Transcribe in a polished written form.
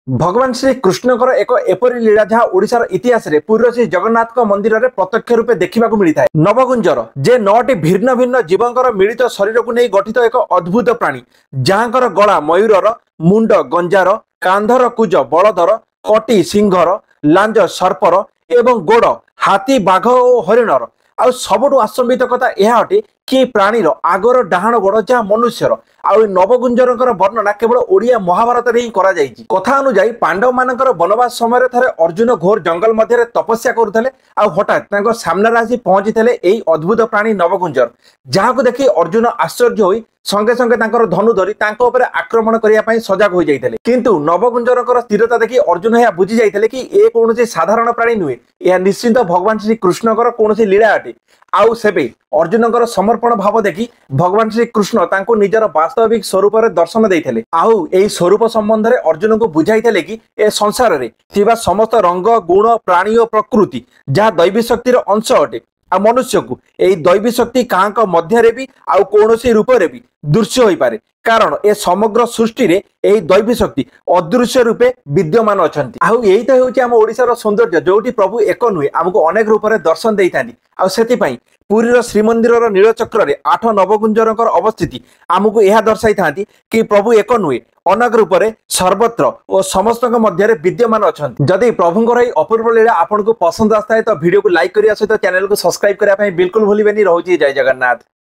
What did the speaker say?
ଭଗବାନ ଶ୍ରୀ କୃଷ୍ଣଙ୍କର ଏକ ଏପରି ଲୀଳା, ଯାହା ଓଡ଼ିଶାର ଇତିହାସରେ ପୁରୀର ଶ୍ରୀ ଜଗନ୍ନାଥଙ୍କ ମନ୍ଦିରରେ ପ୍ରତ୍ୟକ୍ଷ ରୂପେ ଦେଖିବାକୁ ମିଳିଥାଏ। ନବଗୁଞ୍ଜର ଯେ 9ଟି ଭିନ୍ନ ଭିନ୍ନ ଜୀବଙ୍କର ମିଳିତ ଶରୀରକୁ ନେଇ ଗଠିତ ଏକ ଅଦ୍ଭୁତ ପ୍ରାଣୀ, ଯାହାଙ୍କର ଗଳା ମୟୂରର, ମୁଣ୍ଡ ଗଞ୍ଜାର, କାନ୍ଧର କୁଜ ବଳଦର, କଟି ସିଂହର, ଲାଞ୍ଜ ସର୍ପର ଏବଂ ଗୋଡ଼ ହାତୀ, ବାଘ ଓ ହରିଣର। ଆଉ ସବୁଠୁ ଆଚମ୍ବିତ କଥା ଏହା ଅଟେ କି ଏହି ପ୍ରାଣୀର ଆଗର ଡାହାଣ ଗୋଡ଼ ଯାହା ମନୁଷ୍ୟର। ଆଉ ଏ ନବଗୁଞ୍ଜରଙ୍କର ବର୍ଣ୍ଣନା କେବଳ ଓଡ଼ିଆ ମହାଭାରତରେ ହିଁ କରାଯାଇଛି। କଥା ଅନୁଯାୟୀ, ପାଣ୍ଡବମାନଙ୍କର ବନବାସ ସମୟରେ ଥରେ ଅର୍ଜୁନ ଘୋର ଜଙ୍ଗଲ ମଧ୍ୟରେ ତପସ୍ୟା କରୁଥିଲେ, ଆଉ ହଠାତ୍ ତାଙ୍କ ସାମ୍ନାରେ ଆସି ପହଞ୍ଚିଥିଲେ ଏହି ଅଦ୍ଭୁତ ପ୍ରାଣୀ ନବଗୁଞ୍ଜର, ଯାହାକୁ ଦେଖି ଅର୍ଜୁନ ଆଶ୍ଚର୍ଯ୍ୟ ହୋଇ ସଙ୍ଗେ ସଙ୍ଗେ ତାଙ୍କର ଧନୁ ଧରି ତାଙ୍କ ଉପରେ ଆକ୍ରମଣ କରିବା ପାଇଁ ସଜାଗ ହୋଇଯାଇଥିଲେ। କିନ୍ତୁ ନବଗୁଞ୍ଜରଙ୍କର ସ୍ଥିରତା ଦେଖି ଅର୍ଜୁନ ଏହା ବୁଝି ଯାଇଥିଲେ କି ଏ କୌଣସି ସାଧାରଣ ପ୍ରାଣୀ ନୁହେଁ, ଏହା ନିଶ୍ଚିନ୍ତ ଭଗବାନ ଶ୍ରୀ କୃଷ୍ଣଙ୍କର କୌଣସି ଲୀଳା ଅଟେ। ଆଉ ସେବେ ଅର୍ଜୁନଙ୍କର ସମର୍ପଣ ଭାବ ଦେଖି ଭଗବାନ ଶ୍ରୀ କୃଷ୍ଣ ତାଙ୍କୁ ନିଜର ବାସ୍ତବିକ ସ୍ୱରୂପରେ ଦର୍ଶନ ଦେଇଥିଲେ, ଆଉ ଏହି ସ୍ୱରୂପ ସମ୍ବନ୍ଧରେ ଅର୍ଜୁନଙ୍କୁ ବୁଝାଇଥିଲେ କି ଏ ସଂସାରରେ ଥିବା ସମସ୍ତ ରଙ୍ଗ, ଗୁଣ, ପ୍ରାଣୀ ଓ ପ୍ରକୃତି ଯାହା ଦୈବୀ ଶକ୍ତିର ଅଂଶ ଅଟେ, ଆଉ ମନୁଷ୍ୟକୁ ଏହି ଦୈବୀ ଶକ୍ତି କାହାଙ୍କ ମଧ୍ୟରେ ବି ଆଉ କୌଣସି ରୂପରେ ବି ଦୃଶ୍ୟ ହୋଇପାରେ, କାରଣ ଏ ସମଗ୍ର ସୃଷ୍ଟିରେ ଏହି ଦୈବୀ ଶକ୍ତି ଅଦୃଶ୍ୟ ରୂପେ ବିଦ୍ୟମାନ ଅଛନ୍ତି। ଆଉ ଏଇ ତ ହେଉଛି ଆମ ଓଡ଼ିଶାର ସୌନ୍ଦର୍ଯ୍ୟ, ଯୋଉଠି ପ୍ରଭୁ ଏକ ନୁହେଁ, ଆମକୁ ଅନେକ ରୂପରେ ଦର୍ଶନ ଦେଇଥାନ୍ତି। ଆଉ ସେଥିପାଇଁ ପୁରୀର ଶ୍ରୀମନ୍ଦିରର ନୀଳଚକ୍ରରେ 8 ନବଗୁଞ୍ଜରଙ୍କର ଅବସ୍ଥିତି ଆମକୁ ଏହା ଦର୍ଶାଇଥାନ୍ତି କି ପ୍ରଭୁ ଏକ ନୁହେଁ, ଅନେକ ରୂପରେ ସର୍ବତ୍ର ଓ ସମସ୍ତଙ୍କ ମଧ୍ୟରେ ବିଦ୍ୟମାନ ଅଛନ୍ତି। ଯଦି ପ୍ରଭୁଙ୍କର ଏହି ଅପୂର୍ବ ଲୀଳା ଆପଣଙ୍କୁ ପସନ୍ଦ ଆସିଥାଏ, ତ ଭିଡ଼ିଓକୁ ଲାଇକ୍ କରିବା ସହିତ ଚ୍ୟାନେଲକୁ ସବସ୍କ୍ରାଇବ କରିବା ପାଇଁ ବିଲକୁଲ ଭୁଲିବେନି। ରହୁଛି, ଜୟ ଜଗନ୍ନାଥ।